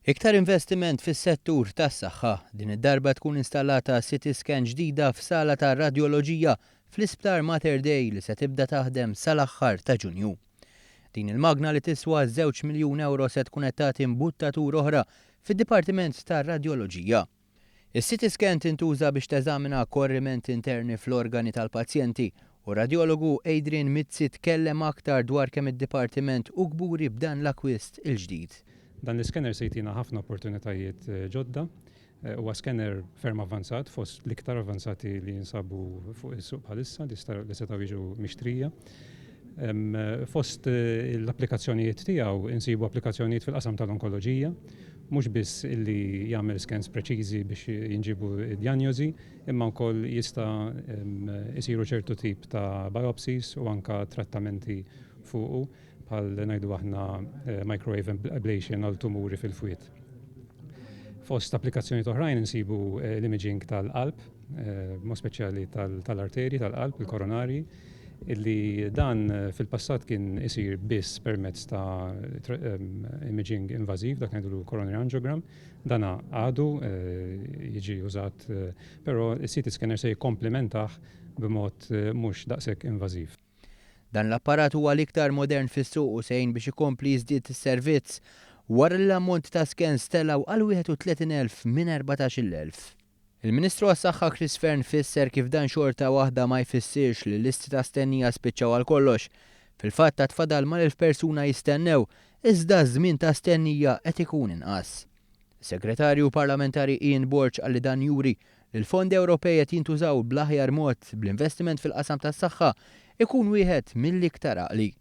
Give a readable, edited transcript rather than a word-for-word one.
Iktar investiment fis-settur tas-saħħa. Din id-darba tkun installata CT scan ġdida f'sala ta' radjoloġija fl-Isptar Mater Dei li se tibda taħdem sal-aħħar ta' Ġunju. Din il-magna li tiswa 2 miljun euro se tkun qed tagħti imbuttatura oħra fid-Dipartiment tar-Radjoloġija. Is-CT scan tintuża biex teżamina korriment interni fl-organi tal-pazjenti u radjologu Adrian Mizzi tkellem aktar dwar kemm id-dipartiment hu kburi b'dan l-akwist il-ġdid. Dan l-scanner se jtina ħafna opportunitajiet ġodda. Huwa scanner ferm avvanzat, fost l-iktar avvanzati li jinsabu fuq is-suq bħalissa li setgħu jiġu mixtrija. Fost l-applikazzjonijiet tiegħu insibu applikazzjonijiet fil-qasam tal-onkoloġija, mhux biss illi jagħmel scans preċiżi biex jinġibu diagnosi, imma wkoll jista' isiru ċertu tip ta' biopsies u anka trattamenti fuqu, bħal ngħidu aħna microwave ablation għal tumuri fil-fwied. Fost applikazzjoni oħrajn insibu l-imaging tal-qalb, mod speċjali tal-arteri tal-qalb, il-koronari, illi dan fil-passat kien isir biss permezz ta' imaging invażiv, dak ngħidu coronary angiogram. Dana għadu jiġi użat, però il-CT scanner se jikkomplementah b'mod mhux daqshekk invażiv. Dan l-apparat huwa l-iktar modern fis-suq u se jgħin biex ikompli jiżdied is-servizz wara li l-ammont ta' scans telgħu għal 31,000 minn 14,000. Il-Ministru għas-Saħħa Chris Fearne fisser kif dan xorta waħda ma jfissirx li listi ta' stennija spiċċaw għal kollox. Fil-fatt għad fadal mal-1000 persuna jistennew, iżda żmien ta' stennija qed ikun inqas. Segretarju Parlamentari Ian Borg qal li dan juri li l-fondi Ewropej qed jintużaw bl-aħjar mod, bl-investiment fil-qasam tas-saħħa ikun wieħed mill-iktar għaqli.